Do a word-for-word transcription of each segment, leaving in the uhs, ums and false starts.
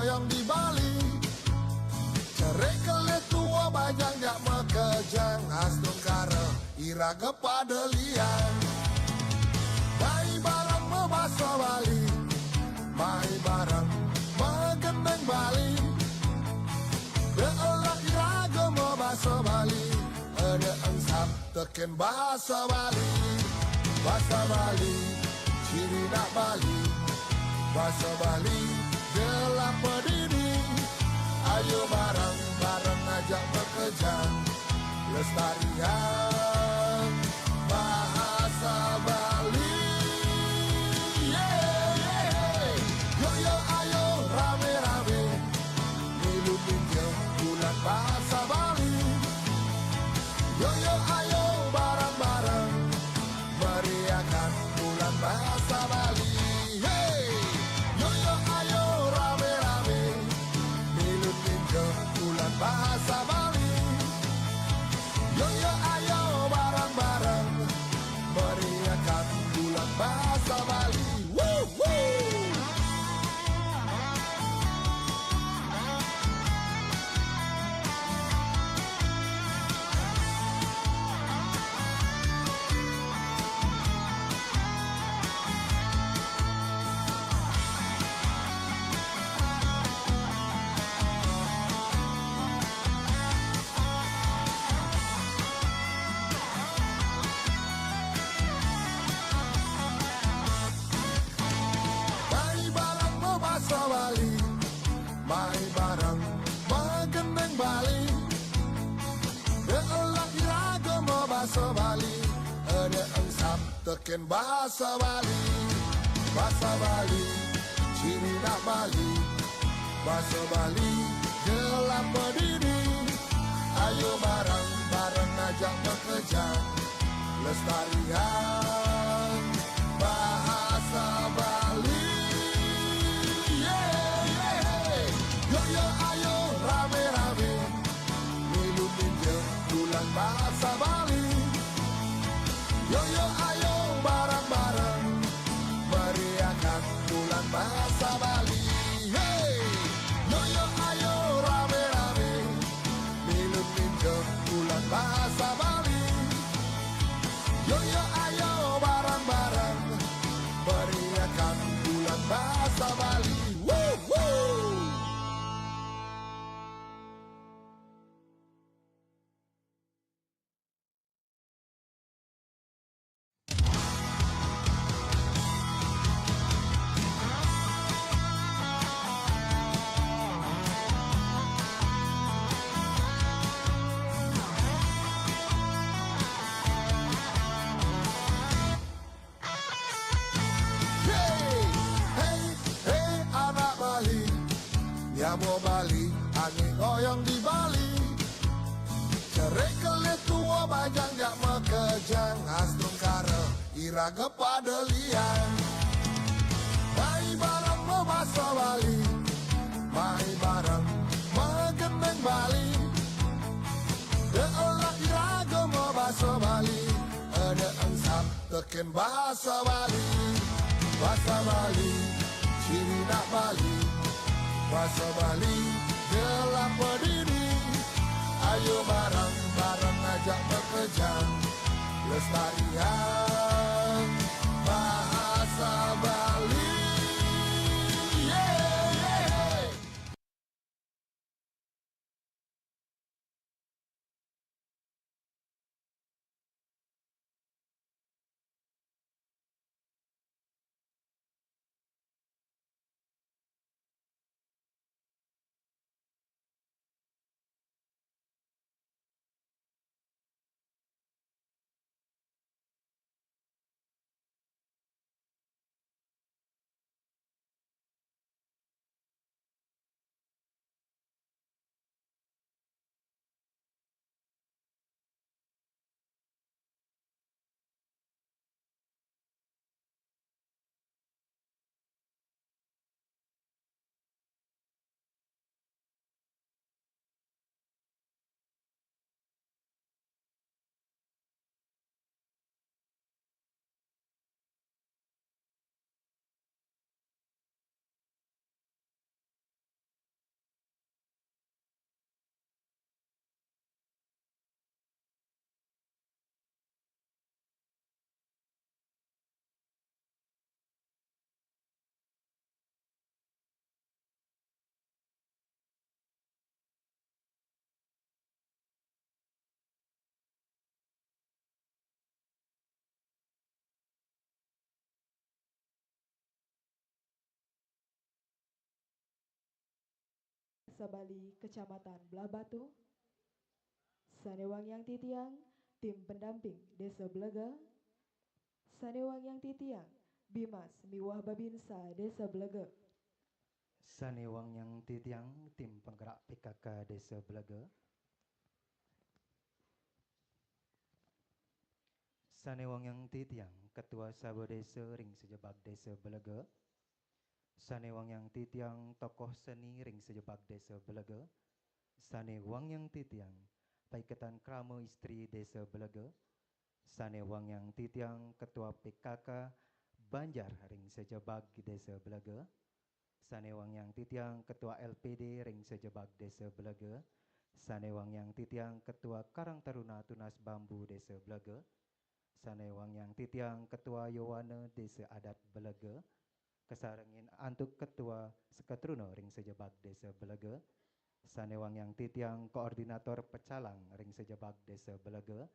Yang di Bali, cerik kelih tua bajang jak makejang, astungkara iraga pada liang. Mai bareng mabasa Bali, mai bareng magendeng Bali. Belah iraga mabasa Bali, ada engsap teken bahasa Bali. Bahasa Bali, ciri nak Bali. Bahasa Bali, gelap pedini. Ayo bareng-bareng ajak bekerja, lestarian bahasa Bali. Yeah, yeah. Yo, yo, ayo rame-rame milu ninja bulan bahasa Bali. Yo, yo, ayo bareng-bareng meriahkan bulan bahasa Bali. Hey! Yo, yo, ayo rame-rame milu ninja bulan bahasa Bali. Yo, yo, ayo bareng-bareng meriahkan bulan bahasa Bali. Woo, woo! Mai bareng mabasa Bali, mai bareng magendeng Bali. Belah iraga mabasa Bali, ada engsap teken bahasa Bali. Bahasa Bali, ciri nak Bali. Bahasa Bali, gelap pedini. Ayo bareng-bareng ajak bekerja, lestarian bahasa Bali. Yeah, yeah. Yo, yo, ayo rame-rame milu ninja bulan bahasa Bali. Yo, yo, ayo bareng-bareng meriahkan bulan bahasa Bali. Hey! Yo, yo, ayo rame-rame milu ninja bulan bahasa Bali. Yo, yo, ayo bareng-bareng meriahkan bulan bahasa Bali. Woo, woo! Hey, hey, hey, anak Bali, nyabo Bali, angin ngoyong di Bali. Cerik kelih tua bajang jak makejang, astungkara iraga pada liang. Mai bareng mabasa Bali, mai bareng magendeng Bali. Belah iraga mabasa Bali, ada engsap teken bahasa Bali. Bahasa Bali, ciri nak Bali. Bahasa Bali, gelap pedini. Ayo bareng-bareng ajak bekerja, lestarian bahasa Bali. Yeah, yeah. Sabali, Kecamatan Blahbatuh. Sane wangiang titiang, tim pendamping Desa Belega. Sane wangiang titiang, Bimas miwah Babinsa Desa Belega. Sane wangiang titiang, tim penggerak P K K Desa Belega. Sane wangiang titiang, Ketua Saba Desa ring sajebag Desa Belega. Sane wangiang titiang, tokoh seni ring sajebag Desa Belega. Sane wangiang titiang, Paiketan Krama Istri Desa Belega. Sane wangiang titiang, Ketua P K K Banjar ring sajebag Desa Belega. Sane wangiang titiang, Ketua L P D ring sajebag Desa Belega. Sane wangiang titiang, Ketua Karang Taruna Tunas Bambu Desa Belega. Sane wangiang titiang, Ketua Yowana Desa Adat Belega, kasarengin antuk Ketua Seketruna ring sajebag Desa Belega. Sane wangiang titiang, Koordinator Pecalang ring sajebag Desa Belega.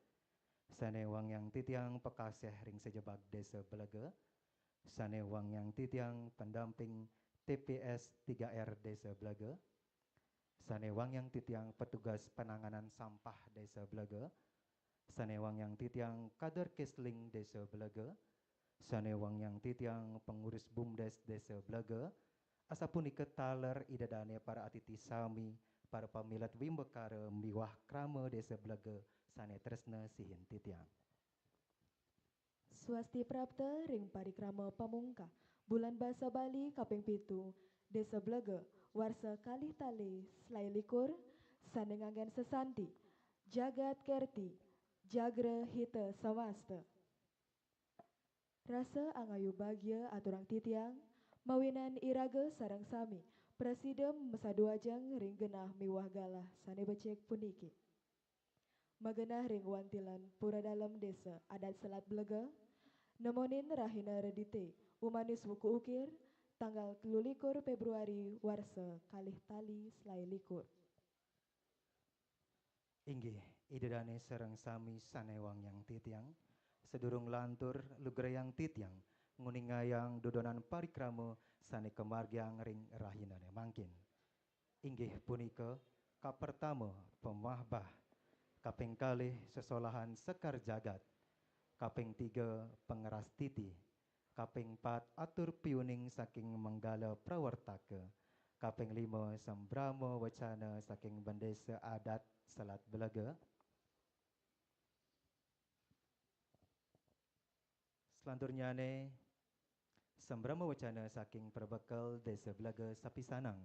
Sane wangiang titiang, Pekaseh ring sajebag Desa Belega. Sane wangiang titiang, pendamping T P S tiga R Desa Belega. Sane wangiang titiang, petugas penanganan sampah Desa Belega. Sane wangiang titiang, kader kesling Desa Belega. Sane wangiang titiang, pengurus bumdes Desa Belega. Asapunika taler Ida dane para atiti sami, para pamilet wimbakara miwah krama Desa Belega sane tresna sihin titiang. Swasti prapta ring parikrama pamungkah Bulan Basa Bali kaping pitu, Desa Belega, warsa kalih tali selae likur, sane nganggen sesanti, Jagat Kerti, Jagra Hita Samasta. Rasa angayu bagia aturang titiang, mawinan iraga sareng sami prasida masaduajeng ring genah miwah galah sane becik puniki. Magenah ring wantilan Pura Dalem Desa Adat Selat Belega, nemonin rahina Redite Umanis Wuku Ukir, tanggal telu likur Februari warsa kalih tali selae likur. Inggih, Ida dane sareng sami sane wangiang titiang, sadurung lantur lugrayang titiang nguningayang dudonan parikrama sane kamargiang ring rahinane mangkin. Inggih punika, kapertama, pamahbah, kaping kalih, sesolahan sekar jagat, kaping tiga, pangrastiti, kaping pat, atur piuning saking manggala prawartaka, kaping lima, sambrama wacana saking Bendesa Adat Selat Belega. Selanturnyane, sambrama wacana saking prabekel Desa Belega sapisanan,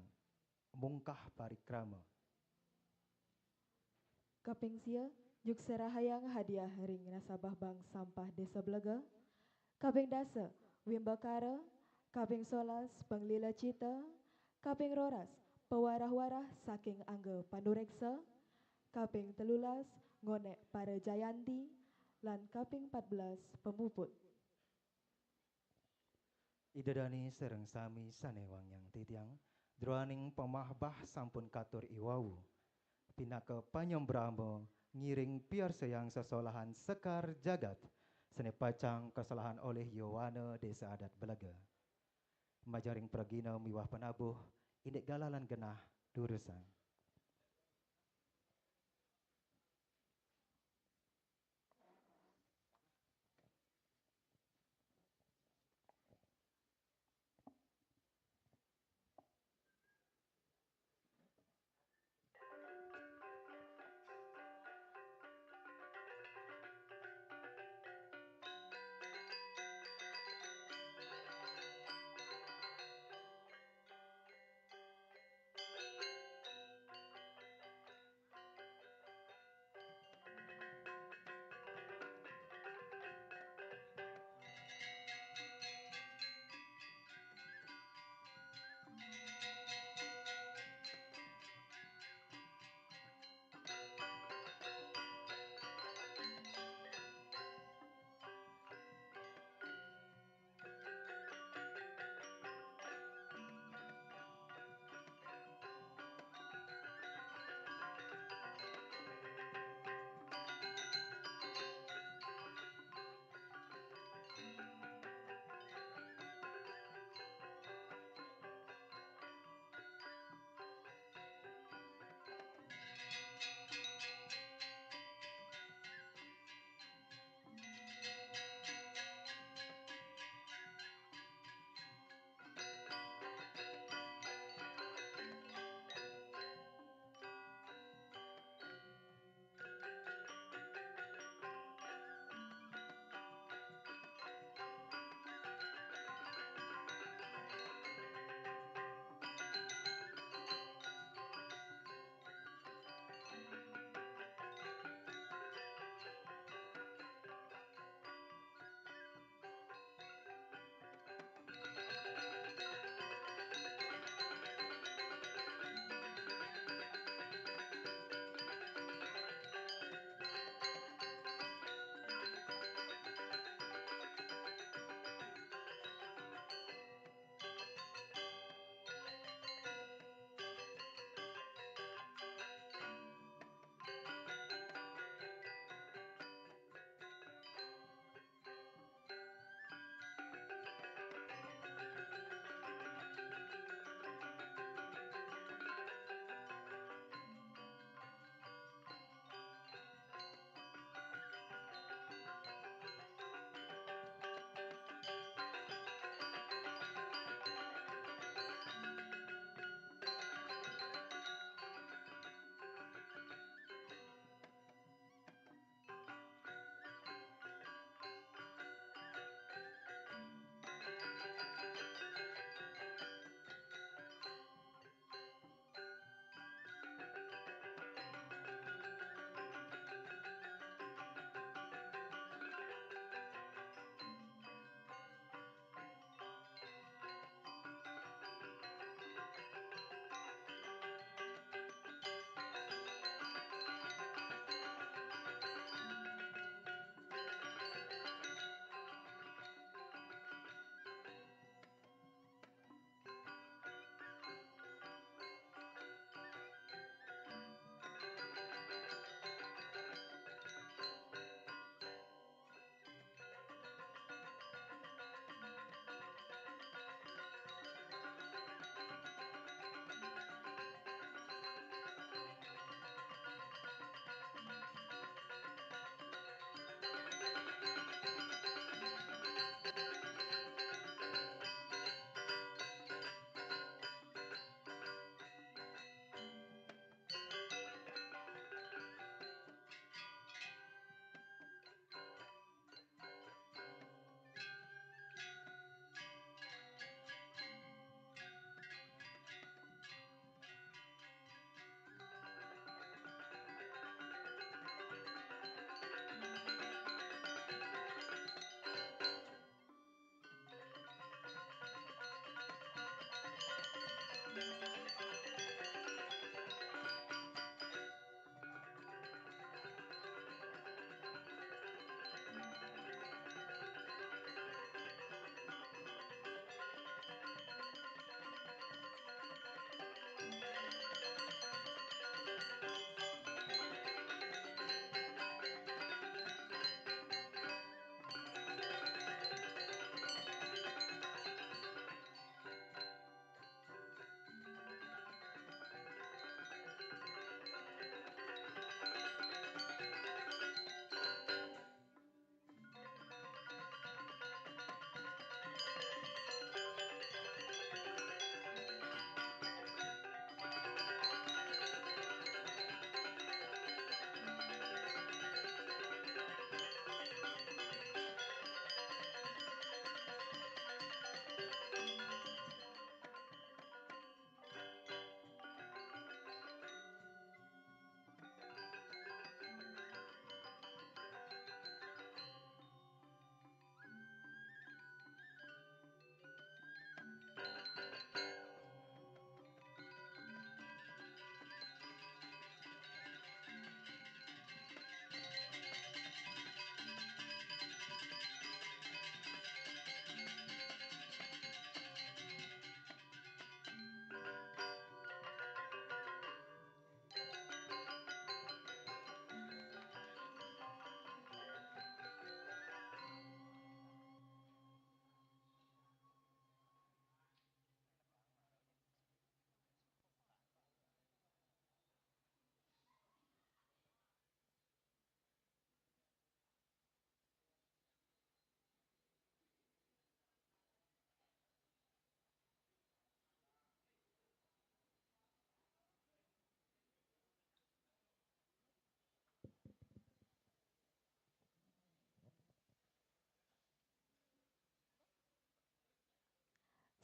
mungkah parikrama. Kaping sia, nyukserahayang hadiah ring nasabah bank sampah Desa Belega. Kaping dasa, wimbakara. Kaping solas, panglila cita. Kaping roras, pawarah-warah saking angga panureksa. Kaping telulas, ngonek para jayanti. Lan kaping patbelas, pamuput. Ida dane sareng sami sane wangiang titiang, druaning pamahbah sampun katur iwau. Pinaka panyambrama ngiring piarsayang sesolahan sekar jagat, sane pacang kasolahan olih Yowana Desa Adat Belega. Majeng ring pragina miwah panabuh, indik galah lan genah durusang.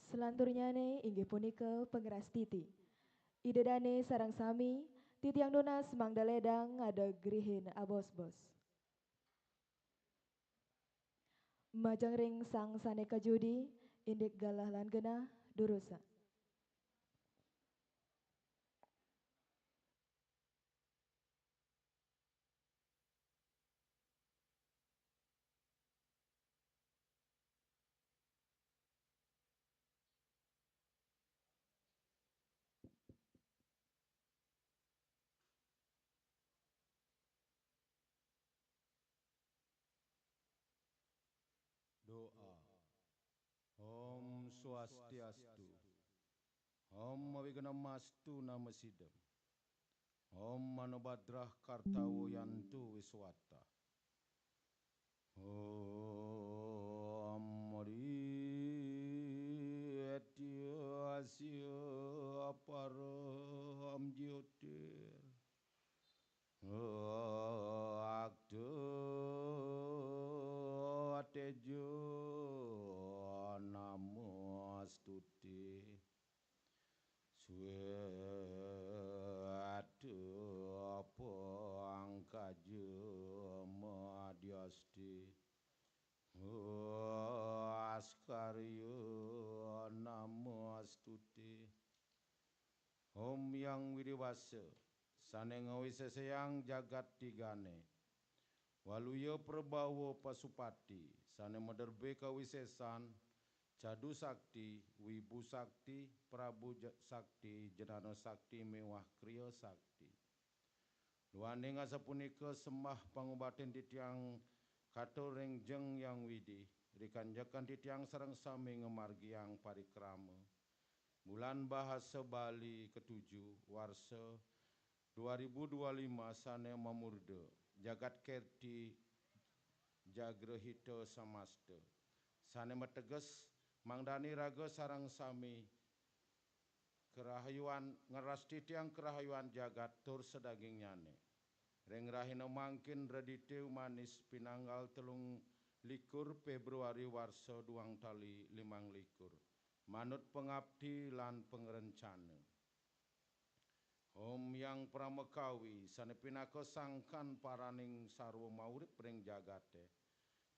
Selanturnyane inggih punika pangrastiti. Ida dane sareng sami, titiang nunas mangda ledang ada grihin abos-bos. Majeng ring sang sane kajudi, indik galah lan genah, durusang. Doa. Om Swastiastu. Om Awighnamastu Namasidam. Om Manobhadrah Kartavo Yantu Viswata. Om Ritya Asya Param Jyotir. Akta Tejo Namastuti. Sweta Pangkaja Madhyasti. Askarya Namastuti. Om Hyang Widhi Wasa, sane ngawisesayang jagat tigane. Waluya Prabawa Pasupati, sane maderbe kawisesan, Cadu Sakti, Wibu Sakti, Prabu Ja-, Sakti, Jnana Sakti miwah Kriya Sakti. Duaning asapunika sembah pangubatin titiang katur ring Jeng Hyang Widhi, rikanjekan titiang sareng sami ngamargiang parikrama. Bulan Bahasa Bali ketujuh, warsa dua ribu dua lima sane mamurda, Jagat Kerti Jagrahita Samasta. Sane mateges mangdane raga sareng sami karahayuan, ngrastitiang karahayuan jagat tur sadagingnyane. Ring rahina mangkin Redite Umanis pinanggal telung likur Februari warsa duang tali limang likur. Manut pangapti lan pangrencana. Om Hyang Pramakawi, sane pinaka sangkan paraning sarwa maurip ring jagate.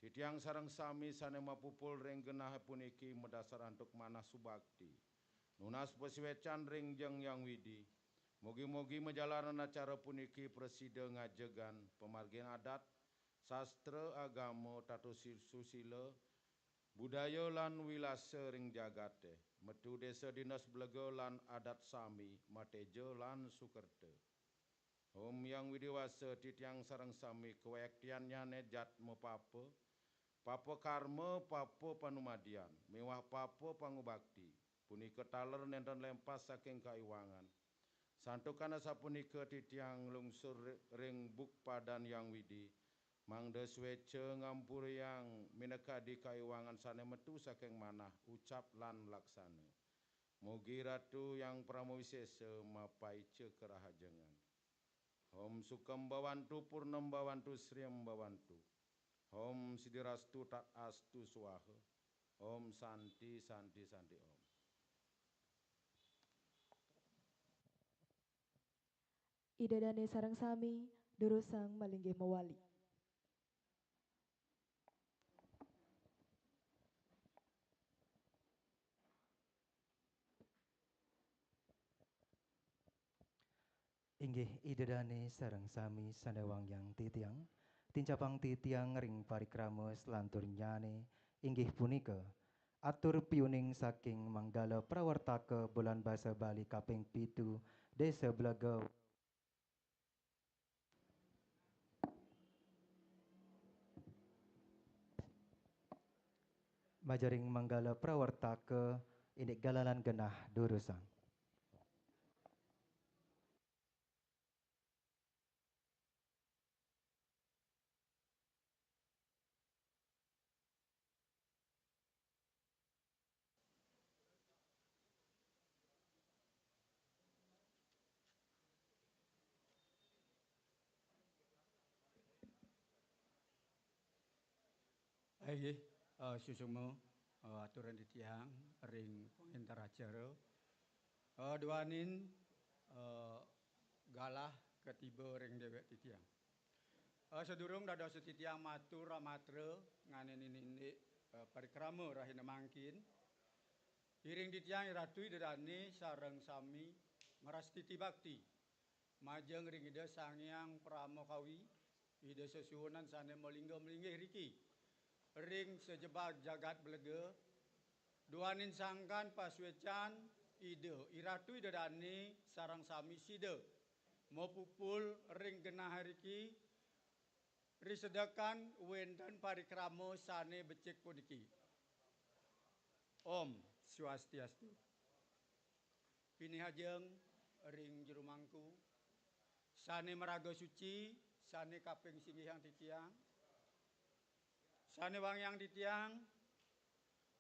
Titiang sareng sami sane mapupul ring genahe puniki madasar antuk manah subakti. Nunas pasuecan ring Jeng Hyang Widhi. Mugi-mugi majalaran acara puniki prasida ngajegan pamargin adat, sastra, agama, tata si-, susila, budaya lan wilasa ring jagate, metu desa dinas blega lan adat sami, mateja lan sukerta. Om Hyang Widhi Wasa, titiang sareng sami kawektiannyane jatma papa, papa karma, papa panumadian, miwah papa pangubakti, punika taler nenten lempas saking kaiwangan. Santukan asapunika titiang nglungsur ri-, ring buk padan Hyang Widhi, mangda sueca ngampurayang minakadi kaiwangan sane metu saking manah, ucap lan laksana. Mugi Ratu Hyang Parama Wisesa mapaica karahajengan. Om Sukham Bhawantu, Purnam Bhawantu, Sriyam Bhawantu. Om Siddhirastu Tat Astu Swaha. Om Santi, Santi, Santi Om. Ida dane sareng sami, durusang malinggih mawali. Inggih Ida dane sareng sami sane wangiang titiang, tincapang titiang ring parikrama salanturnyane, inggih punika, atur piuning saking Manggala Prawartaka Bulan Basa Bali kaping pitu, Desa Blega. Majeng ring Manggala Prawartaka, indik galah lan genah durusang. Inggih, eh, suksma. eh, aturan titiang ring pangénter acara. Eh, duaning, eh, galah katiba ring déwék titiang. Eh, sadurung dados titiang matur amatra nganinin indik, eh, parikrama rahina mangkin, iring titiang I Ratu Ida Dané sareng sami ngrastiti bakti majeng ring Ida Sang Hyang Parama Kawi, Ida Sesuhunan sané malingga-malinggih riki ring sajebag jagat belega, duaning sangkan pasuécan Ida I Ratu Ida Dané sareng sami sida mapupul ring genah riki, risedekan wénten parikrama sané becik puniki. Om Swastiastu. Pinih ajeng ring jero mangku, sané maraga suci, sané kaping singgihang titiang, sané wangiang titiang,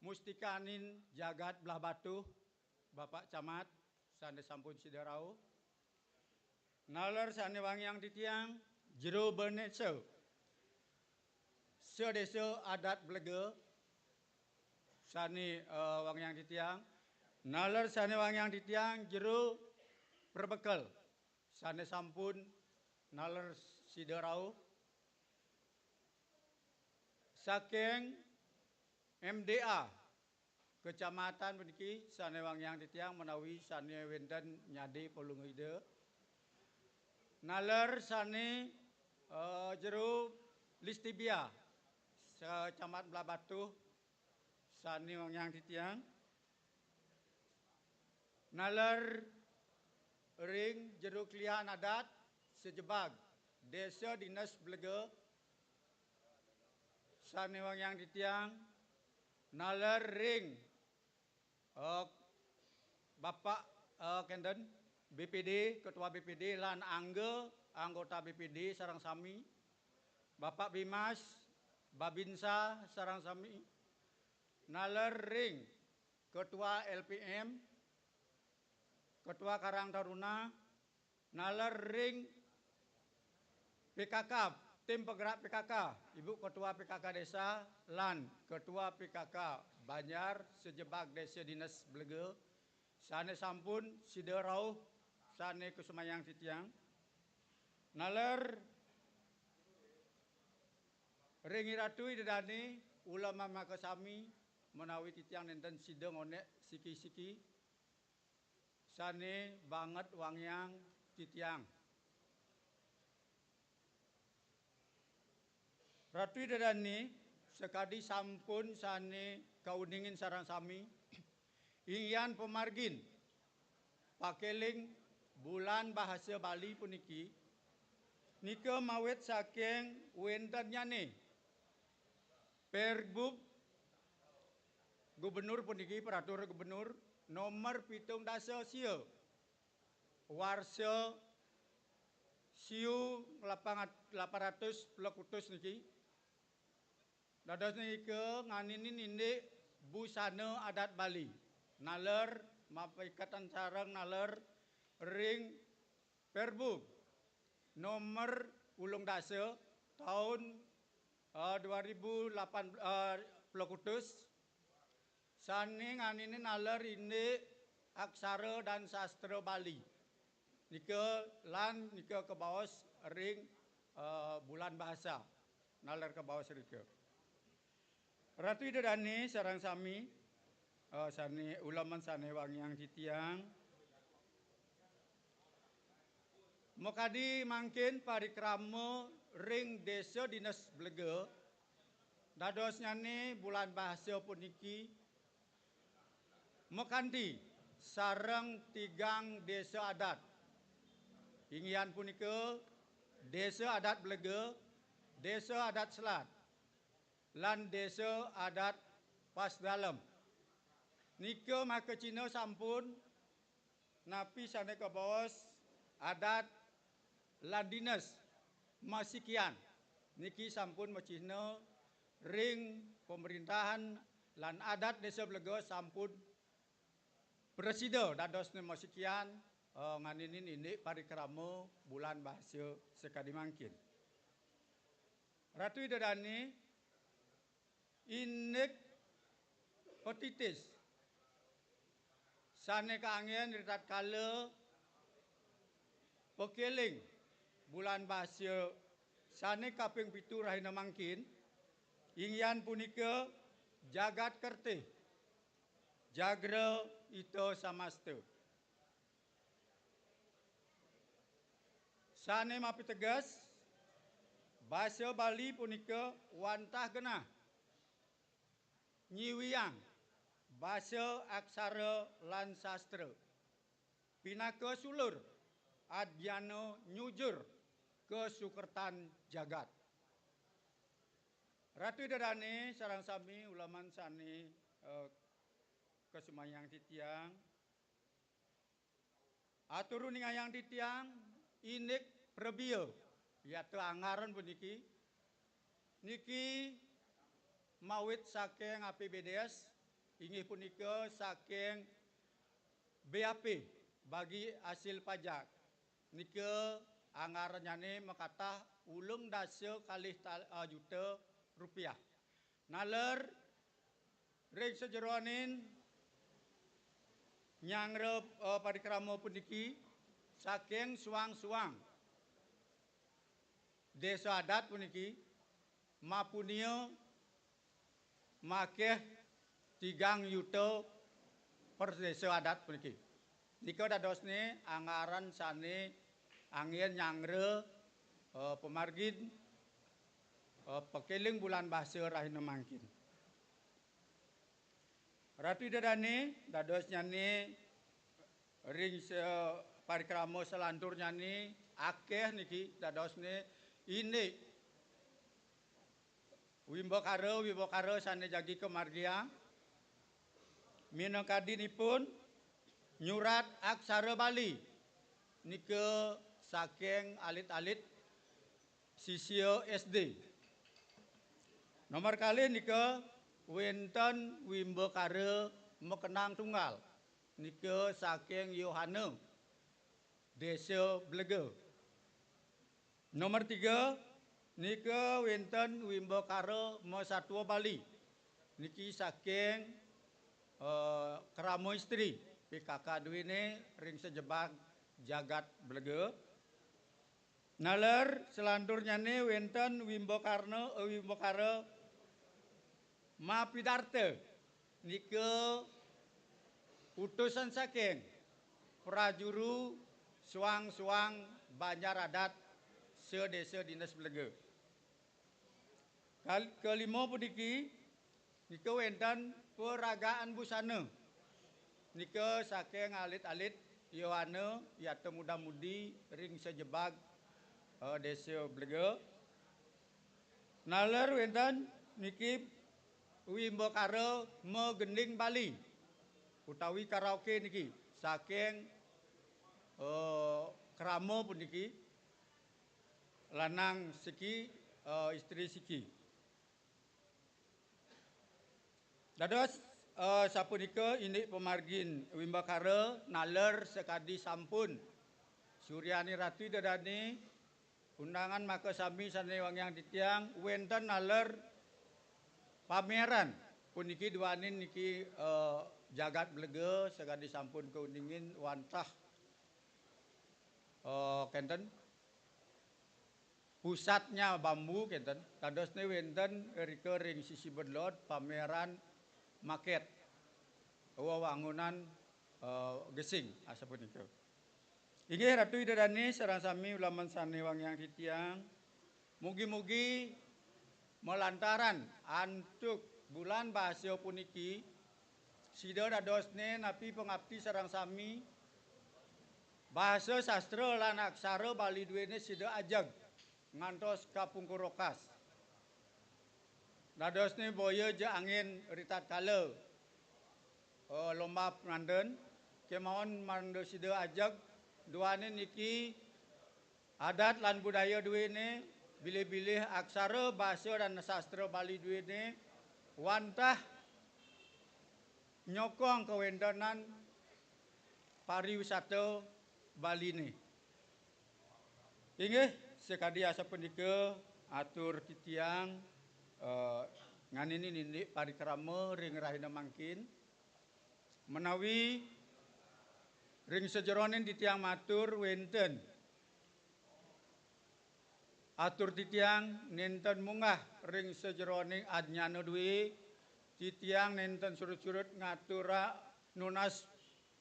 mustikaning jagat Blahbatuh, Bapak Camat, sané sampun sida rauh. Naler sané wangiang titiang, jero Benesa, sadésa adat Belega, sané, eh, wangiang titiang. Naler sané wangiang titiang, jero Perbekel, sané sampun naler sida rauh. Saking M D A, kecamatan puniki sané wangiang titiang menawi sané wénten nyadi palungguh Ida. Naler sané, eh, jero Listibia, Secamat Blahbatuh, sané wangiang titiang. Naler ring jero klihan adat sajebag Désa Dinas Belega, sané wangiang titiang, naler ring, eh, Bapak, eh, kénten, B P D, Ketua B P D, lan angga, anggota B P D sareng sami, Bapak Bimas, Babinsa sareng sami, naler ring Ketua L P M, Ketua Karang Taruna, naler ring P K K, tim penggerak P K K, Ibu Ketua P K K Desa, lan Ketua P K K Banjar sajebag Désa Dinas Belega, sané sampun sida rauh, sané kusumayang titiang. Naler ring I Ratu Ida Dané, uleman makasami, menawi titiang nénten sida ngonék siki-siki, sané banget wangiang titiang. Ratu Ida Dané, sakadi sampun sané kauningin sareng sami, inggihan pamargin pakéling Bulan Bahasa Bali puniki, nika mawit saking wéntennyané Pergub Gubernur puniki, Peraturan Gubernur nomor pitung dasa sia, warsa siu lapan at-, lapan ratus plekutus niki. Dados nika nganinin indik busana adat Bali. Naler mapaiketan sareng naler ring Perbu nomor ulung dasa taun, eh, dua ribu lapan, eh, plekutus, sané nganinin naler indik aksara dan sastra Bali. Nika lan nika kabaos ring, eh, Bulan Bahasa. Naler kabaos rika. Ratu Ida Dané sareng sami, eh, sané uleman sané wangiang titiang. Makadi mangkin parikrama ring Désa Dinas Blega, dadosnyané Bulan Bahasa puniki makanti sareng tigang désa adat. Inggihan punika Désa Adat Blega, Désa Adat Selat, lan Désa Adat Pasdalem. Nika makacihna sampun napi sané kabaos adat lan dinas masikian. Niki sampun macihna ring pamréntahan lan adat Désa Blega sampun prasida dadosné masikian, eh, nganinin indik parikrama Bulan Bahasa sakadi mangkin. Ratu Ida Dané, indik Petitis sané kaanggén ritatkala pakéling Bulan Basa sané kaping pitu rahina mangkin, inggih punika Jagat Kertih, Jagra Hita Samasta. Sané mapiteges, basa Bali punika wantah genah nyiwiang basa, aksara, lan sastra, pinaka sulur adnyana nyujur kasukertan jagat. Ratu Ida Dané sareng sami uleman sané, eh, kasumayang titiang, atur uningayang titiang indik prebia, yata anggaran puniki, niki mawit saking A P B D S, inggih punika saking B A P, bagi hasil pajak. Nika anggarannyané makatah ulung dasa kalih ta-, eh, juta rupiah. Naler ring sajeroning nyanggra, eh, parikrama puniki, saking suang-suang désa adat puniki, mapunia makéh tigang yuta per désa adat puniki. Nika dadosné anggaran sané anggén nyanggra, eh, pamargin, eh, pakéling Bulan Basa rahina mangkin. Ratu Ida Dané, dadosnyané ring sa-, parikrama salanturnyané akéh niki dadosné indik wimbakara, wimbakara sané jagi kamargiang. Minakadinipun nyurat aksara Bali nika saking alit-alit sisia S D. Nomor kalih nika wénten wimbakara makenang tunggal, nika saking Yohana, Désa Blega. Nomor tiga, nika wénten wimbakara masatua Bali, niki saking, eh, krama istri, P K K duéné ring sajebag jagat Blega. Naler salanturnyané wénten wimbakarna, eh, wimbakara mapidarta, nika utusan saking prajuru suang-suang banjar adat sadésa Dinas Blega. Kal-, kalima puniki, nika wénten peragaan busana. Nika saking alit-alit Yohana, yata muda-mudi ring sajebag, eh, Désa Blega. Naler wénten niki wimbakara magending Bali utawi karaoke niki saking, eh, krama puniki, lanang siki, eh, istri siki. Dados, eh, sapunika indik pamargin wimbakara, naler sakadi sampun suryani Ratu Ida Dané, undangan makasami sané wangiang titiang, wénten naler pameran puniki duaning niki, eh, jagat Blega sakadi sampun kauningin wantah, eh, kénten pusatnya bambu kénten, dadosné wénten rika ring sisi belod pameran makét wewangunan, eh, gesing asapunika. Inggih Ratu Ida Dané sareng sami uleman sané wangiang titiang, mugi-mugi malantaran antuk Bulan Basa puniki, sida dadosné napi pangapti sareng sami, basa sastra lan aksara Bali duéné sida ajeg ngantos kapungkur rokas. Dadosné boya ja anggén ritatkala, eh, lomba panandén, kémaon mangda sida ajeg, duaning niki adat lan budaya duéné, bilih-bilih aksara, basa, dan sastra Bali duéné, wantah nyokong kawéntenan pariwisata Baliné. Inggih, sakadi asapunika atur titiang, eh, Nganini nindik parikrama ring rahina mangkin, menawi ring sajeroning titiang matur wénten atur titiang nénten munggah ring sajeroning ajnana duwé, titiang nénten surut-surut ngatura nunas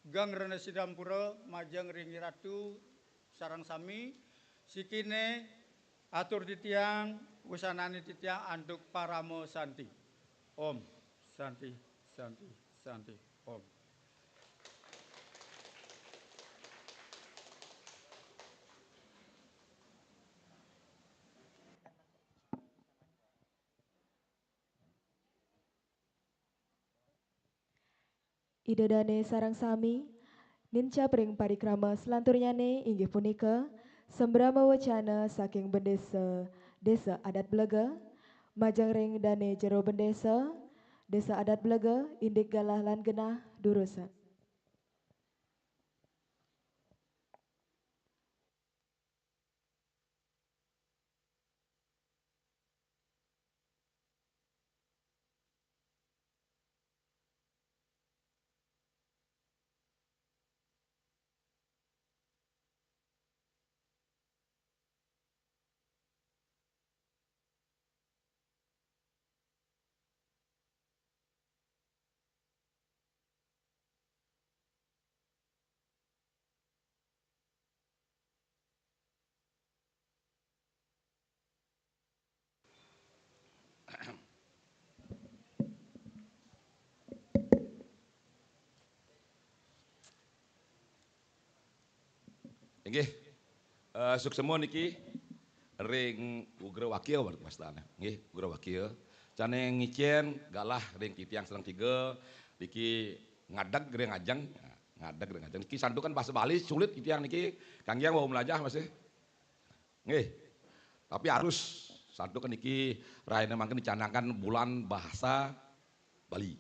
geng rena sidampura majeng ring Ratu sareng sami, sikiné atur titiang, wusanané titiang antuk parama santi. Om Santi, Santi, Santi, Om. Ida dané sareng sami, nincap ring parikrama selanturnyané inggih punika sembrama wecana saking bendésa Désa Adat Blega, majeng ring dané jero bendésa, Désa Adat Blega, indik galah lan genah durusang. Inggih, eh, suksema niki ring Ugra Wakia wastané. Nggih, Ugra Wakia. Sané ngicén galah ring titiang sareng tiga, niki ngadeg ring ajeng, ngadeg ring ajeng. Niki santukan bahasa Bali sulit titiang niki, kanggiang wau mlajah masih. Nggih. Tapi harus santukan niki rahina mangkin dicanangkan bulan bahasa Bali.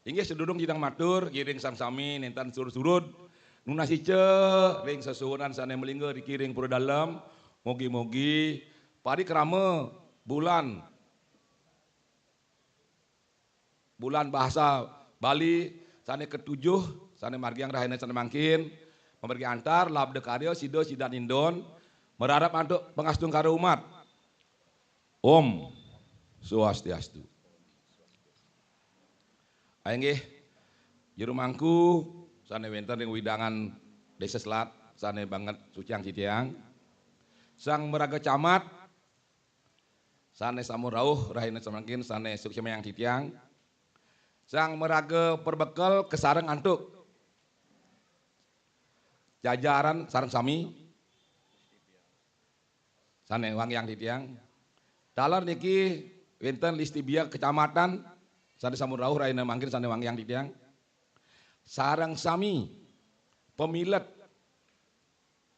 Inggih sadurung titiang matur, ngiring sareng sami nénten surud-surud nunas ica ring sesuhunan sané malingga niki ring pura dalem, mugi-mugi parikrama bulan bulan bahasa Bali sané ketujuh, sané margiang rahina sané mangkin, mamargi antar, labda karya, sida, sidaning indon, mararep antuk pangastungkara umat. Om Swastiastu. Inggih, jero mangku sané wénten ring wewidangan Désa Selat, sané banget suciang titiang. Sang maraga camat, sané sampun rauh rahina samangkin sané suksmayang titiang. Sang maraga perbekel kasareng antuk jajaran sareng sami sané wangiang titiang. Taler niki wénten listibia kecamatan sané sampun rauh rahina mangkin sané wangiang titiang. Sareng sami pamilet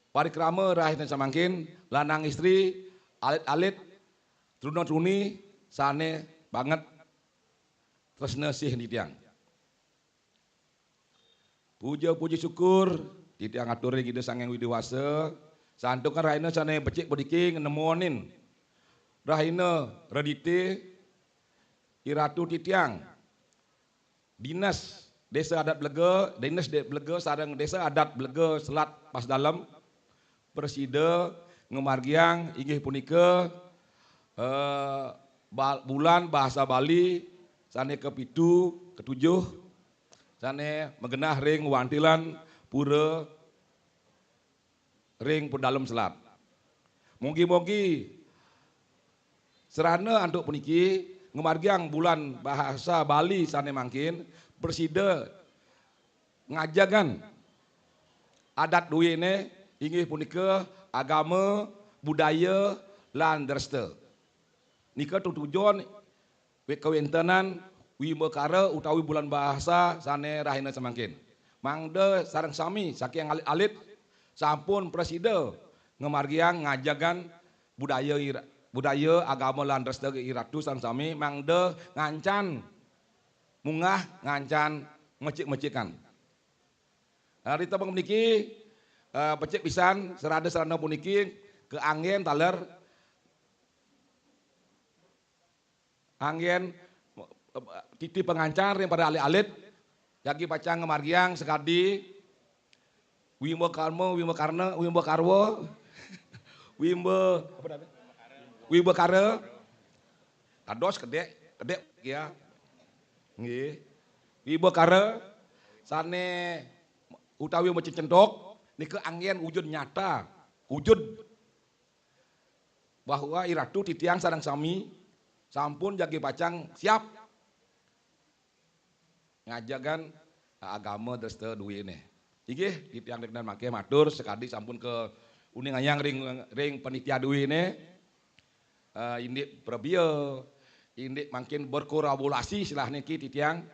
parikrama rahina samangkin, lanang istri, alit-alit, truna-truni sané banget tresna sih titiang. Puja puji syukur titiang atur ring Ida Sang Hyang Widhi Wasa, santukan rahina sané becik puniki nemonin rahina redité I Ratu titiang, Dinas Désa Adat Blega, Dinas Dé-, Blega sareng Désa Adat Blega Selat Pas Dalem, prasida ngamargiang inggih punika, eh, ba-, bulan bahasa Bali sané kapitu, katujuh, sané magenah ring wantilan pura ring Pura Dalem Selat. Mugi-mugi sarana antuk puniki ngamargiang bulan bahasa Bali sané mangkin prasida ngajegang adat duéné inggih punika agama, budaya, lan dresta. Nika tutujon wé-, kawéntenan wimbakara utawi bulan bahasa sané rahina samangkin. Mangda sareng sami saking alit-alit sampun prasida ngamargiang ngajegang budaya ira-, budaya agama lan dresta I Ratu sareng sami mangda ngancan munggah, ngancan mecik-mecikan. Nah, rita puniki, eh, becik pisan sarana-sarana puniki kaanggén taler Anggén titi pangancan ring para alit-alit, jagi pacang ngamargiang sakadi Wimba Karma, Wimba Karna, Wimba Karwa, Wimba, apa namanya? Wimba Kara. Dados kedék, kedék ya. Nggih. Wimba Kara sané utawi macecentok nika anggén wujud nyata, wujud bahwa I Ratu titiang sareng sami sampun jagi pacang siap ngajegang agama dresta duwiné. Inggih, titiang ring mangkin matur sakadi sampun kauningayang ring, ring panitia duwiné, eh, indik prabia, indik mangkin berkolaborasi istilah niki titiang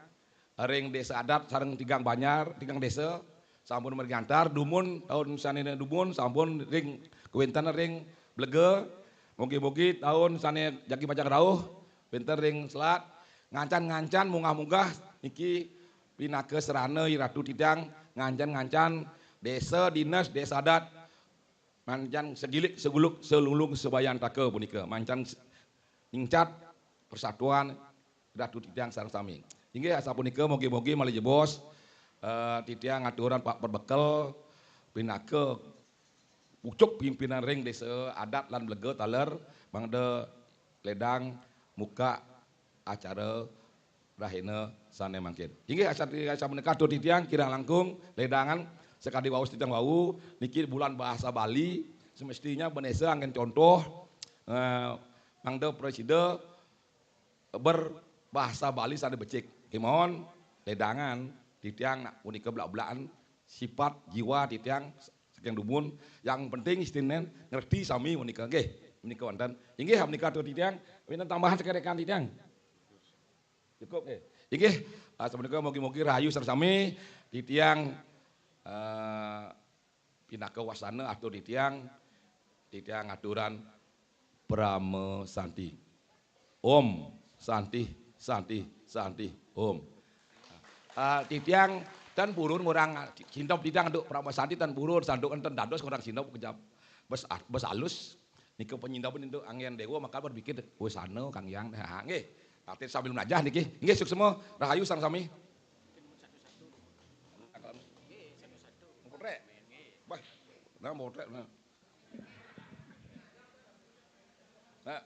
ring désa adat sareng tigang banjar, tigang désa, sampun manggihin antar, dumun, taun sané dumun, sampun ring kawéntenan ring Blega. Mugi-mugi taun sané jagi pacang rauh, wénten ring selat, ngancan-ngancan munggah-munggah niki pinaka sarana I Ratu titiang ngancan-ngancan désa dinas, désa adat, mancan sagilik, saguluk, salulung, sabayantaka punika. Mancan s-, ningkat persatuan Ratu titiang sareng sami. Inggih, asapunika mugi-mugi malih jebos, eh, titiang ngaturang Pak Perbekel pinaka pucuk pimpinan ring désa adat lan Blega taler mangda ledang muka acara rahina sané mangkin. Inggih, acara, acara punika atur titiang kirang langkung ledangan sakadi wau titiang wau niki bulan bahasa Bali, semestinya bendésa anggén contoh, eh, mangda prasida berbahasa Bali sané becik. Kémaon ledangan titiang nak punika belak-belakan sifat jiwa titiang saking dumun. Yang penting istiné ngerti sami punika. Nggih, punika wénten. Inggih, punika atur titiang, wénten tambahan saking rekan titiang. Cukup nggih. Inggih, ah, sapunika mugi-mugi rahayu sareng sami titiang, eh, pinaka wasana atur titiang, titiang aturang Parama Santi. Om Santi, Santi, Santi, Om. Ah, titiang tan purun ngorang sindop titiang antuk Parama Santi tan purun, santukan tan dados ngorang sindop kejap. Bes, bes alus. Nika panyindopan antuk anggén déwa maka berpikir, "Oh, sana Kang Hyang." Nah, nggih. Tatih sambil melajah niki. Nggih, suksma, rahayu sareng sami. Mempotrék. Bah, nah mempotrék, nah. Nah.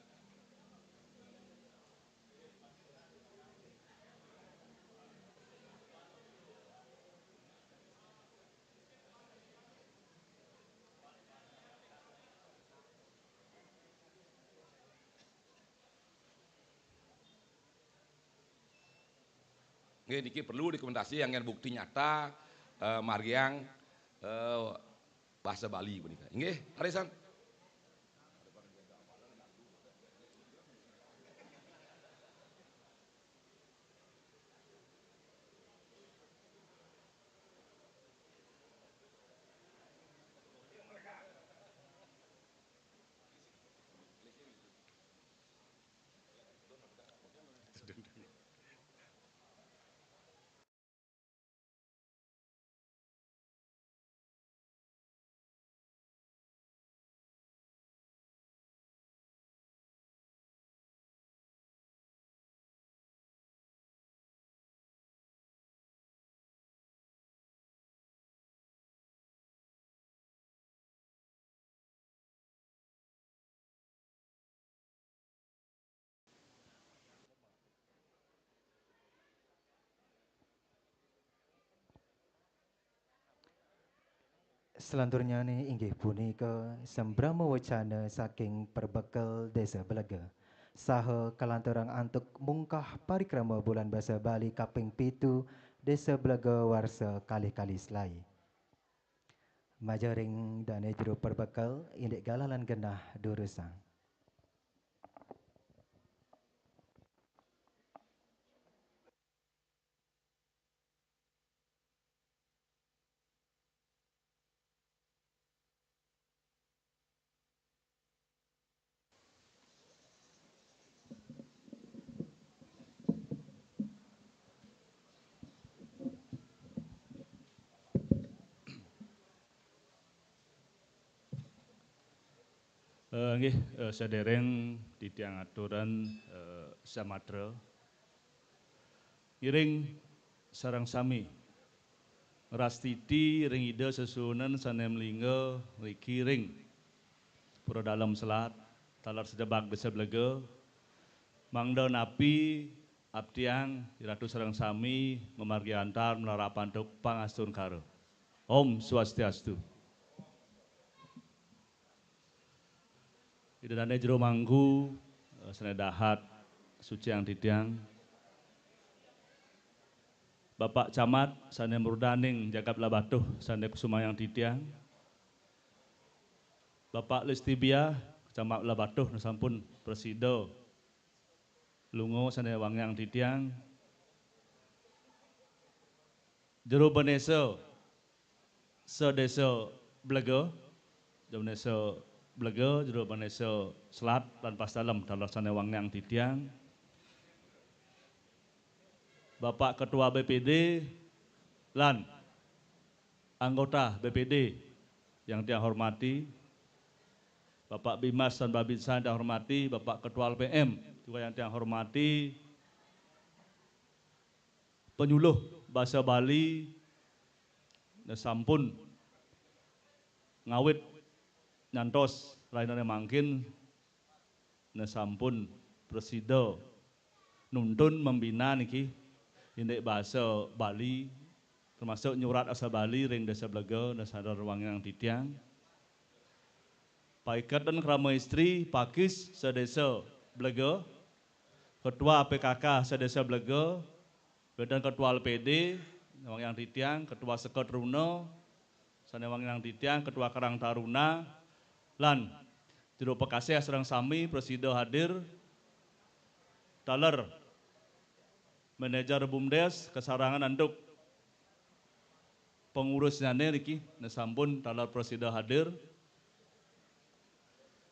Nggih, niki perlu dokumentasi anggén bukti nyata, eh, margiang, eh, bahasa Bali punika. Inggih, arisan. Salanturnyané inggih punika sambrama wacana saking Perbekel Désa Belega, saha kalanturang antuk mungkah parikrama Bulan Basa Bali kaping pitu Désa Belega warsa kalih kalih selaé. Majeng ring dané jero perbekel, indik galah lan genah durusang. Eh, nggih, eh, sedereng titiang aturan, eh, samatra. Ngiring sareng sami ngrastiti ring Ida sesuunan sane malingga ngriki ring Pura Dalem Selat, taler sajebag Desa Blega, mangda napi aptiang Iratu sareng sami mamargi antar malarapan antuk pangastungkara. Om Swastiastu. Ida dane jero mangku, eh, sane dahat suciang titiang. Bapak Camat sane mrudaning jagat Lebah Batuh sane kusumayang titiang. Bapak Listibiah, Camat Lebah Batuh, sampun prasida lunga sane wangiang titiang. Jero Benesa, sedesa Blega, jero Benesa Blega, jero Benesa Selat lan Pas Dalem, taler sane wangiang titiang. Bapak Ketua B P D lan anggota B P D yang tiang hormati, Bapak Bimas dan Babinsa yang tiang hormati, Bapak Ketua L P M juga yang tiang hormati, penyuluh basa Bali ne sampun ngawit nyantos rahinane mangkin ne sampun prasida nuntun membina niki indik basa Bali, termasuk nyurat basa Bali ring Desa Blega, ne sane wangiang titiang. Paiketan Krama Istri Pakis sedesa Blega, Ketua P K K sedesa Blega, wenten Ketua L P D, wangiang titiang, Ketua Seka Teruna, sane wangiang titiang, Ketua Karang Taruna, lan jero pakasih sareng sami prasida hadir, taler manajer bumdes, kasarangan antuk pengurusnyane niki, ne sampun taler prasida hadir.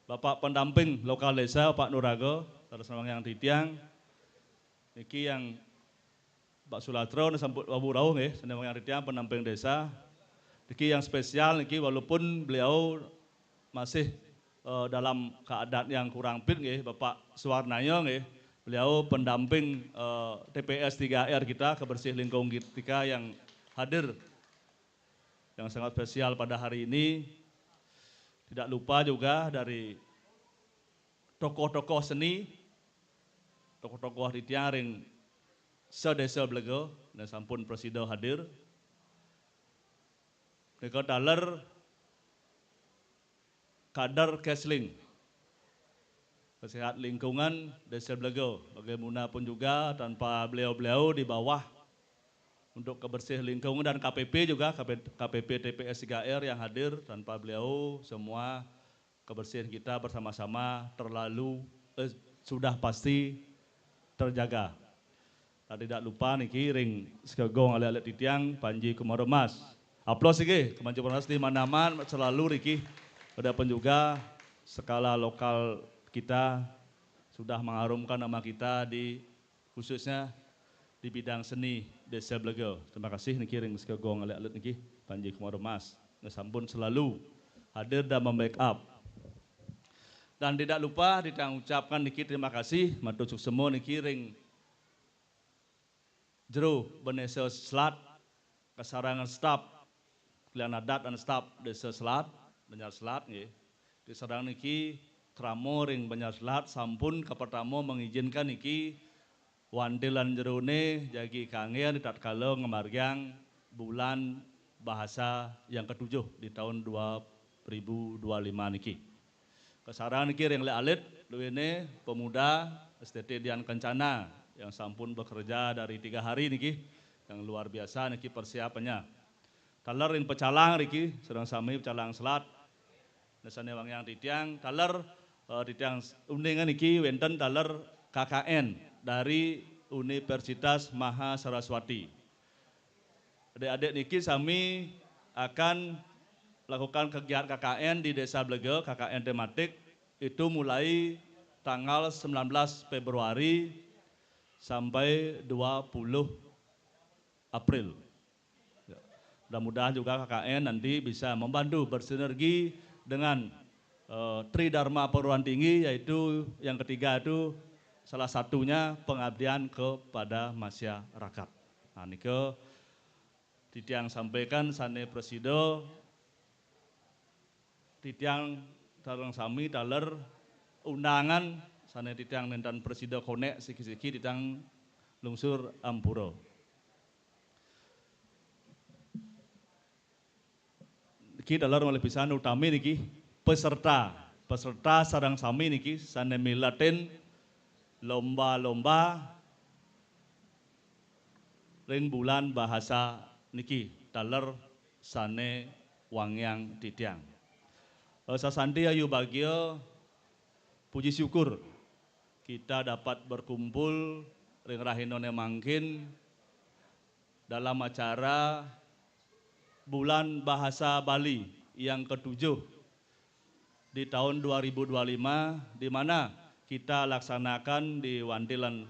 Bapak pendamping lokal desa, Pak Nuraga, taler sane wangiang titiang. Niki yang Pak Sulatra ne sampun wau rauh nggih, sane wangiang titiang pendamping desa. Niki yang spesial niki, walaupun beliau masih, eh, dalam keadaan yang kurang fit nggih, Bapak Suwarnaya nggih. Beliau pendamping, eh, T P S tiga R kita, kebersih lingkungan kita yang hadir, yang sangat spesial pada hari ini. Tidak lupa juga dari tokoh-tokoh seni, tokoh-tokoh titiang ring sedesa Blega, ne sampun prasida hadir. Nika taler kader Kesling, Kesehat Lingkungan Desa Blega. Bagaimanapun juga, tanpa beliau-beliau di bawah untuk kebersih lingkungan dan K P P juga, K P, K P P T P S tiga R yang hadir, tanpa beliau semua kebersihan kita bersama-sama terlalu, eh, sudah pasti terjaga. Dan tidak lupa niki ring sekegong alit-alit titiang, Panji Kumara Mas. Aplos niki, Panji Kumara Mas di mana-mana selalu niki. Adapun juga skala lokal kita sudah mengharumkan nama kita di, khususnya di bidang seni Desa Blega. Terima kasih niki ring sekegong alit-alit niki, Panji Kumara Mas. Ne sampun selalu hadir dan membackup. Dan tidak lupa titiang ucapkan niki terima kasih, matur suksema niki ring jero Benesa Selat, kasarangan staf Klian Adat dan staf Desa Selat, Banjar Selat nggih. Di sareng niki krama ring Banjar Selat sampun kapertama mengizinkan niki wantilan jerone jagi kangge di tatkala ngamargiang bulan bahasa yang ketujuh di tahun dua ribu dua lima niki. Kasareng niki ring alit-alit, luene pemuda S T T Dian Kencana yang sampun bekerja dari tiga hari niki, yang luar biasa niki persiapannya. Taler ring pecalang niki, sareng sami pecalang Selat, ne sane wangiang titiang, taler, eh, titiang uningan niki wenten taler K K N dari Universitas Maha Saraswati. Adik-adik niki sami akan lakukan kegiatan K K N di Desa Blega, K K N tematik, itu mulai tanggal sembilan belas Februari sampai dua puluh April. Ya. Mudah-mudahan juga K K N nanti bisa membantu bersinergi dengan eh, Tri Dharma Perguruan Tinggi, yaitu yang ketiga itu salah satunya pengabdian kepada masyarakat. Nah, nika titiang sampaikan sane prasida, titiang sareng sami taler undangan sane titiang nenten prasida konek siki-siki titiang lungsur ampura. Niki taler malih pisan utami niki peserta, peserta sareng sami niki sane miletin lomba-lomba ring bulan bahasa niki taler sane wangiang titiang. Eh, sasanti ayu bagia, puji syukur kita dapat berkumpul ring rahinane mangkin dalam acara Bulan Bahasa Bali yang ketujuh di tahun dua ribu dua lima, di mana kita laksanakan di Wantilan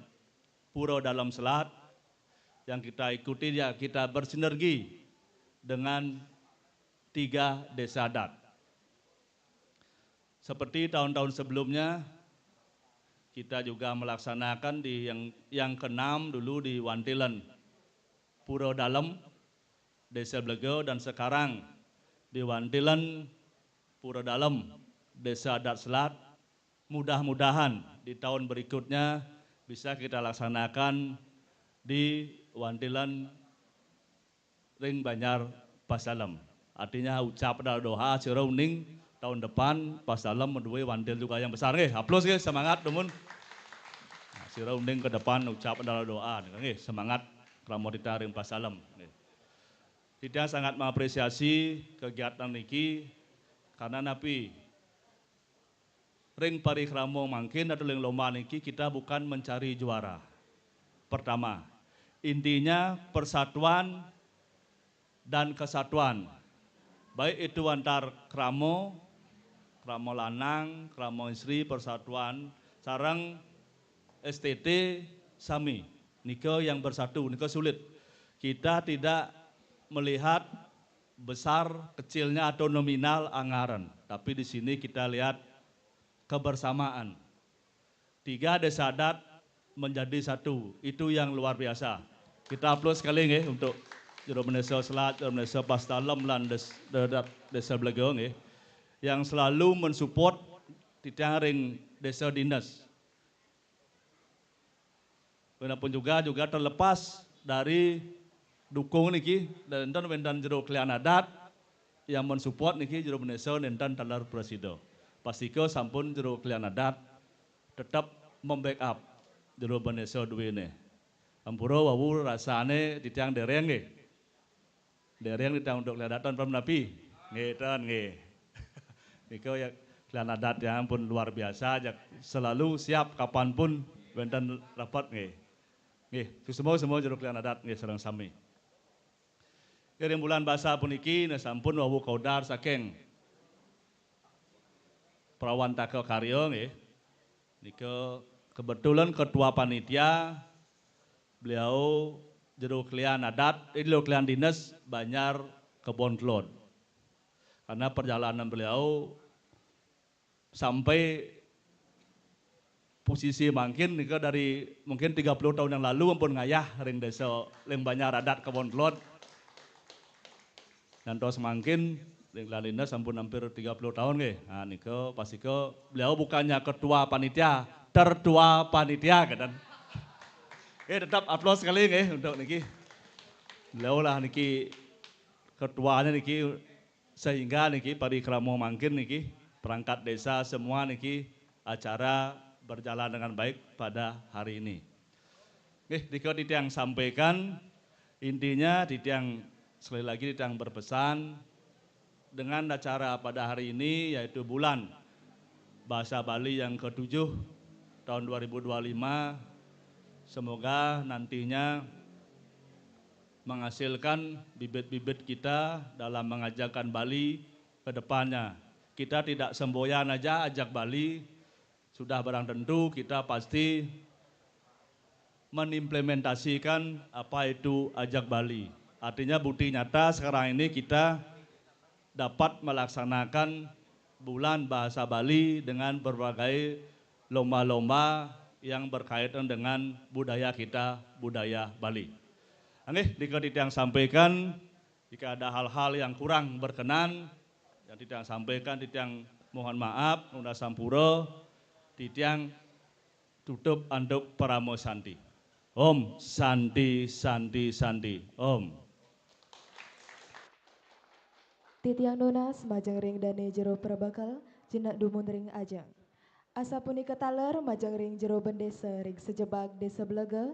Pura Dalem Selat, yang kita ikuti ya kita bersinergi dengan tiga desa adat. Seperti tahun-tahun sebelumnya, kita juga melaksanakan di yang, yang keenam dulu di Wantilan Pura Dalem, Desa Blega, dan sekarang di Wantilan Pura Dalem, Desa Adat Selat. Mudah-mudahan di tahun berikutnya bisa kita laksanakan di Wantilan ring Banjar Pasdalem. Artinya ucap adalah doa, sira uning tahun depan Pasdalem maduwe wantil juga yang besar nggih. Aplaus nggih, semangat dumun. Nah, sira uning ke depan ucap adalah doa nggih, semangat krama titiang ring Pasdalem nggih. Titiang sangat mengapresiasi kegiatan niki karena napi ring parikrama mangkin atau ring lomba niki kita bukan mencari juara. Pertama, intinya persatuan dan kesatuan. Baik itu antar krama, krama lanang, krama istri, persatuan, sareng S T T sami. Nika yang bersatu, nika sulit. Kita tidak melihat besar kecilnya atau nominal anggaran, tapi di sini kita lihat kebersamaan. Tiga desa adat menjadi satu, itu yang luar biasa. Kita aplaus sekali nggih untuk Jero Bendesa Selat, Jero Bendesa Pasdalem, lan des, de, de, Desa Blega nggih, yang selalu mensupport titiang ring Desa Dinas. Walaupun juga, juga terlepas dari dukung niki, dan enten wenten Jero Kelian Adat yang mensupport niki Jero Bendesa nenten taler prasida. Pastika sampun Jero Kelian Adat tetep membackup Jero Bendesa duene. Ampura wau rasane titiang dereng nggih. Dereng titiang untuk Kelian Adat pun napi? Nggih, ten nggih. Nika ya Kelian Adat ya ampun luar biasa, jak selalu siap kapanpun wenten rapat nggih. Nggih, suksma semua Jero Kelian Adat nggih sareng sami. Ring bulan basa puniki, nah, sampun wau kaudar saking Prawantaka Karya nggih. Nika kebetulan ketua panitia beliau Jero Kelian Adat, eh, Jero Kelian Dinas Banjar Kebon Kelod. Karena perjalanan beliau sampai posisi mangkin nika dari mungkin tiga puluh tahun yang lalu ampun ngayah ring desa, ring Banjar Adat Kebon Kelod. Ngantos mangkin ring Kelian Dinas sampun hampir tiga puluh tahun nggih. Nah, nika pastika beliau bukannya ketua panitia, tertua panitia keten. Eh, tetap aplaus sekali nggih untuk niki. Beliau lah niki ketuanya niki, sehingga niki parikrama mangkin niki, perangkat desa semua niki, acara berjalan dengan baik pada hari ini. Nggih, nika titiang sampaikan, intinya titiang sekali lagi titiang berpesan dengan acara pada hari ini yaitu bulan bahasa Bali yang ketujuh tahun dua ribu dua puluh lima, semoga nantinya menghasilkan bibit-bibit kita dalam mengajarkan Bali ke depannya. Kita tidak semboyan aja ajak Bali, sudah barang tentu kita pasti mengimplementasikan apa itu ajak Bali. Artinya bukti nyata sekarang ini kita dapat melaksanakan Bulan Bahasa Bali dengan berbagai lomba-lomba yang berkaitan dengan budaya kita, budaya Bali. Nggih, nika titiang sampaikan, jika ada hal-hal yang kurang berkenan, yang titiang sampaikan, titiang mohon maaf, nunda sampura, titiang tutup antuk parama santi. Om Santi, Santi, Santi. Om. Titiang nunas majeng ring dane jero perbekel, jenek dumun ring ajeng. Asapunika taler majeng ring jero bendesa ring sajebag Desa Blega,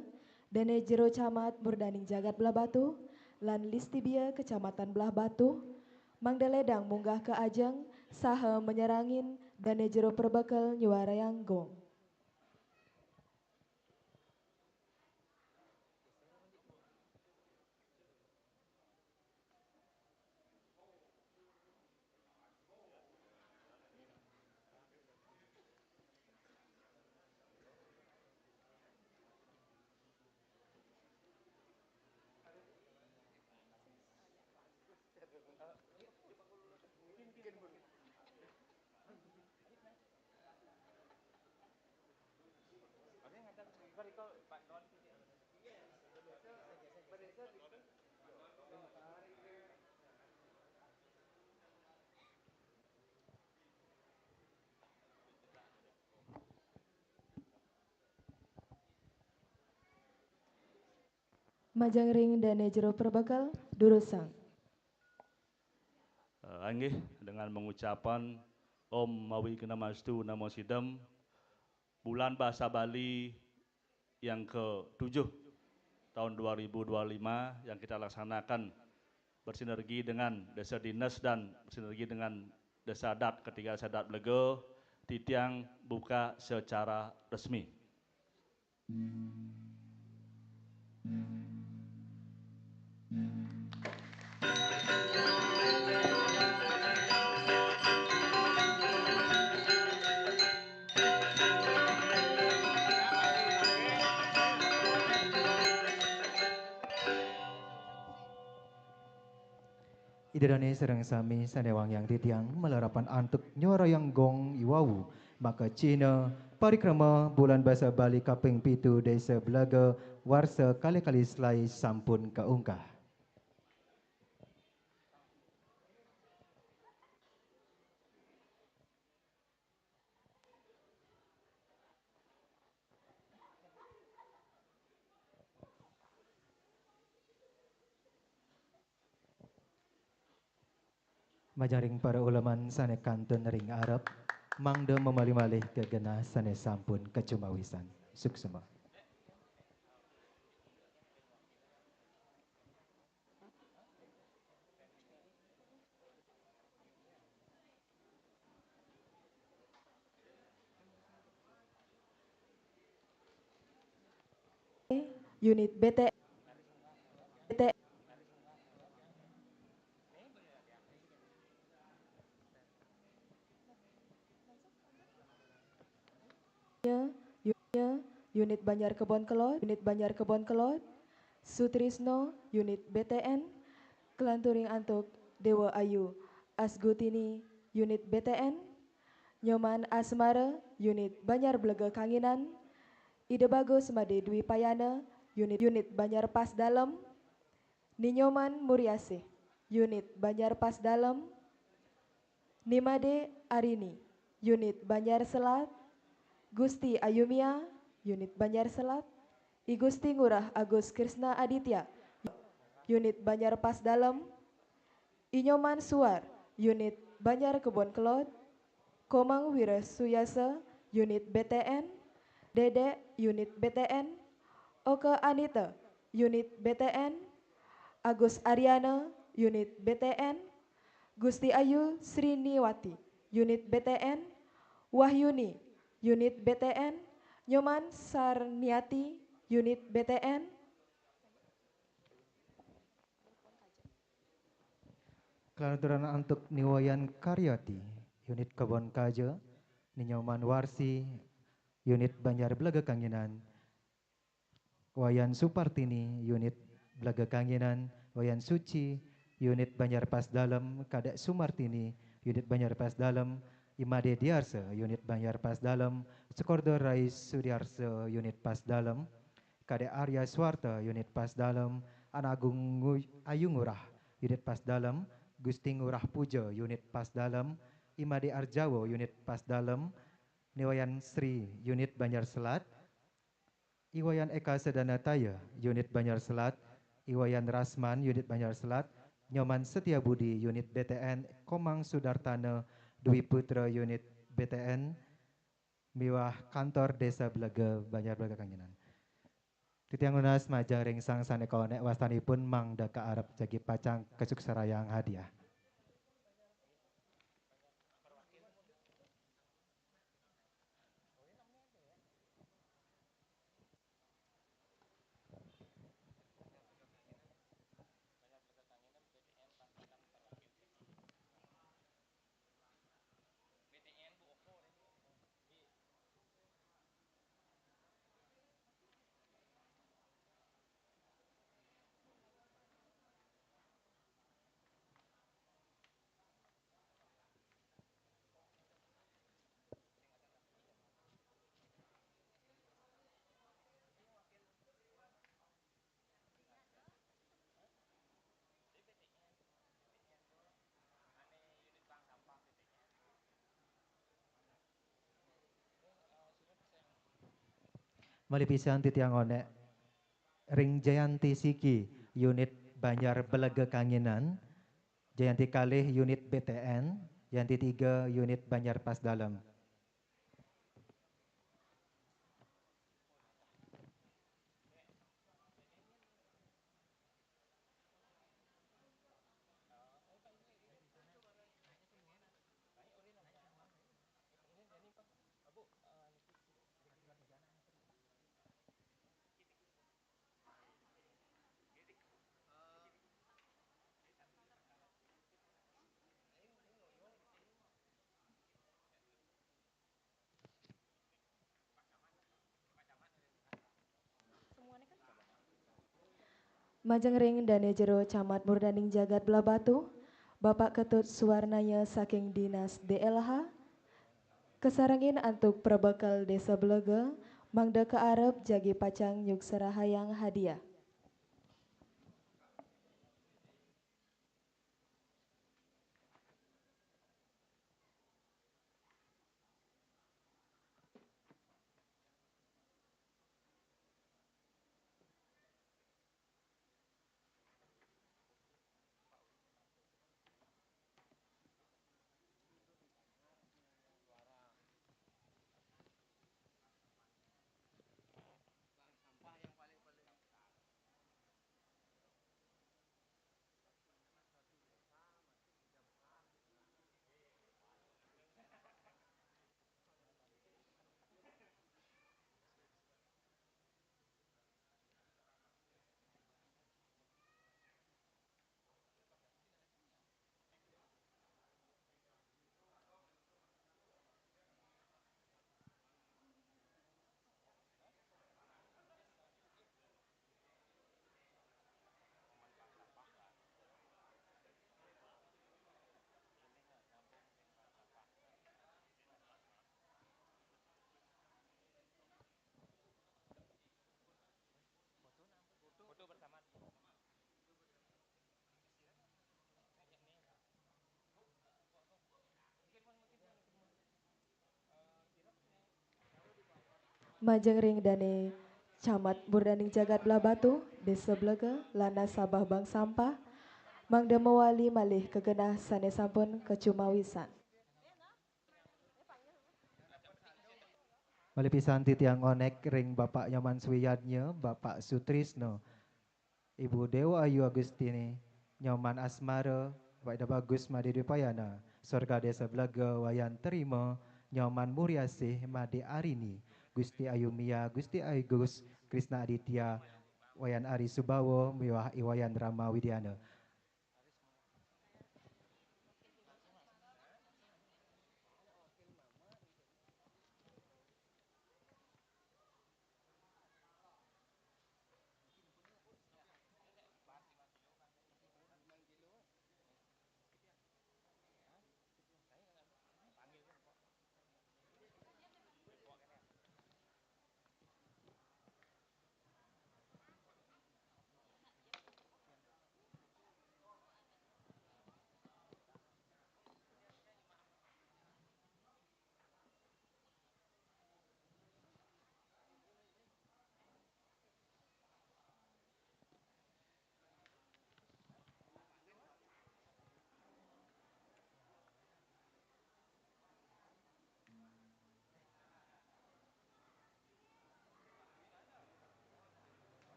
dane jero camat murdaning jagat Blahbatuh, lan Listibia Kecamatan Blahbatuh, mangda ledang munggah ka ajeng saha manyarengin dane jero perbekel nyuarayang gong. Majeng ring dane jero perbekel, durusang. Eh, inggih, dengan mengucapan Om Mawi Namastu Namo Sidem, bulan bahasa Bali yang ketujuh tahun dua ribu dua puluh lima yang kita laksanakan bersinergi dengan Desa Dinas dan bersinergi dengan Desa Adat, ketiga Desa Adat Blega, titiang buka secara resmi. Ida dane sareng sami sane wangiang titiang malarapan antuk nyuarayang gong iwau, maka cihna parikrama Bulan Basa Bali kaping pitu Desa Belaga warsa kalih kalih selai sampun kaungkah. Majeng ring para uleman sane kantun ring arep, mangda mamalih-malih ka genah sane sampun kacumawisan. Suksma. Unit B T, B T, Yu-, Yu-, Unit Banjar Kebon Kelod, Unit Banjar Kebon Kelod, Sutrisno, Unit B T N, kalanturing antuk Dewa Ayu Asgutini, Unit B T N, Nyoman Asmara, Unit Banjar Blega Kanginan, Ida Bagus Made Dwi Payana, Unit, Unit Banjar Pas Dalem, Ni Nyoman Muriasih, Unit Banjar Pas Dalem, Ni Made Arini, Unit Banjar Selat, Gusti Ayumia, Unit Banjar Selat, I Gusti Ngurah Agus Krisna Aditya, Unit Banjar Pas Dalem, I Nyoman Suar, Unit Banjar Kebon Kelod, Komang Wira Suyasa, Unit B T N, Dedek, Unit B T N, Oka Anita, Unit B T N, Agus Ariana, Unit B T N, Gusti Ayu Sriniwati, Unit B T N, Wahyuni, Unit B T N, Nyoman Sarniati, Unit B T N, Kalanturan antuk Ni Wayan Karyati, Unit Kebon Kaja, Ni Nyoman Warsi, Unit Banjar Belaga Kanginan, Wayan Supartini, Unit Belaga Kanginan, Wayan Suci, Unit Banjar Pas Dalem, Kadek Sumartini, Unit Banjar Pas Dalem, Imade Diarse, Unit Banjar Pas Dalem, Sukordo Rai Sudiarse, Unit Pas Dalem, Kade Arya Suwarta, Unit Pas Dalem, Anak Agung Ngu-, Ayu Ngurah, Unit Pas Dalem, Gusti Ngurah Puja, Unit Pas Dalem, Imade Arjawo, Unit Pas Dalem, Niwayan Sri, Unit Banjar Selat, Iwayan Eka Sedanataya, Unit Banjar Selat, Iwayan Rasman, Unit Banjar Selat, Nyoman Setia Budi, Unit B T N, Komang Sudartana Dwi Putra, Unit B T N, miwah kantor Desa Belega, Banjar Belega Kanginan. Titiang nunas majeng ring sang sane konek wastanipun mangda kaarep jagi pacang kasuksrayang hadiah. Malih pisan titiang ngonek ring Jayanti siki, Unit Banjar Belega Kanginan, Jayanti kalih, Unit B T N, Jayanti tiga, Unit Banjar Pas Dalem. Majeng ring Dane Jero Camat Murdaning Jagat Blahbatuh, Bapak Ketut Suwarnaya saking Dinas D L H, kasarengin antuk prabekel Desa Belega, mangda kaarep jagi pacang nyuksrahayang hadiah. Majeng ring Dane Camat Murdaning Jagat Blahbatuh, Desa Belega, lan nasabah bank sampah, mangda mawali malih ka genah sane sampun kacumawisan. Malih pisan titiang ngonek ring Bapak Nyoman Swiyadnya, Bapak Sutrisno, Ibu Dewa Ayu Agustini, Nyoman Asmara, Bapak Ida Bagus Made Dipayana, Sorga Desa Belega Wayan Terima, Nyoman Muriasih Made Arini, Gusti Ayu Mia, Gusti Agus Krisna Aditya, Wayan Ari Subawa, miwah I Wayan Rama Widiana.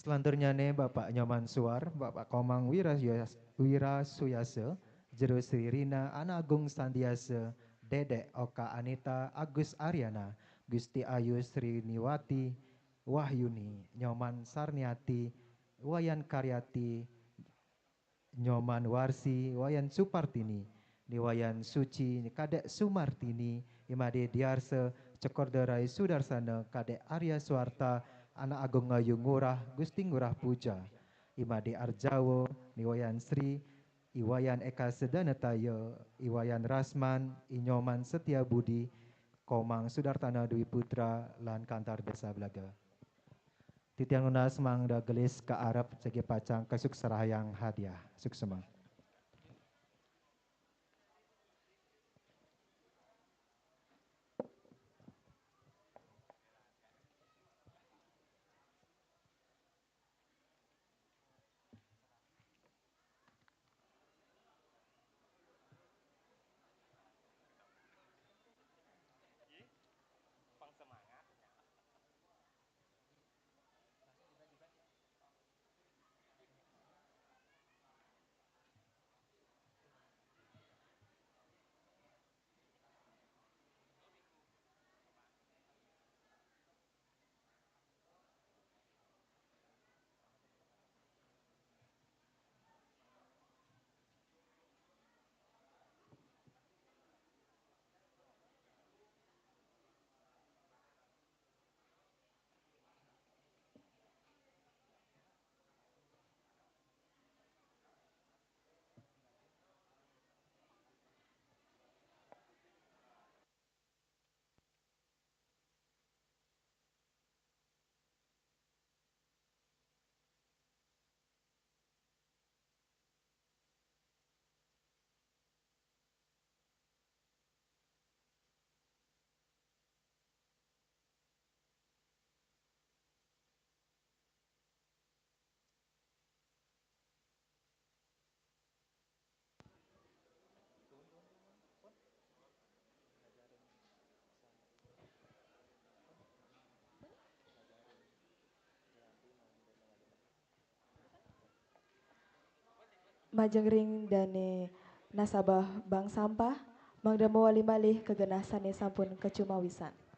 Selanturnyane Bapak Nyoman Suar, Bapak Komang Wirasuyas-, Wirasuyasa, Jero Sri Rina Ana Agung Sandiasa, Dedek Oka Anita Agus Aryana, Gusti Ayu Sri Niwati Wahyuni, Nyoman Sarniati, Wayan Karyati, Nyoman Warsi, Wayan Supartini, Niwayan Suci, Kadek Sumartini, Imade Diarsa, Cekorda Rai Sudarsana, Kadek Arya Suarta, Anak Agung Ayu Ngurah, Gusti Ngurah Puja, Imade Arjawo, Niwayan Sri, Iwayan Eka Sedanataya, Iwayan Rasman, Inyoman Setia Budi, Komang Sudartana Dwi Putra, lan Kantar Desa Belaga. Titiang nunas mangda gelis ka arep jagi pacang kesuk serahayang hadiah. Suksema. Majeng ring dane nasabah bank sampah, mangda mawali malih ka genah sane sampun kacumawisan.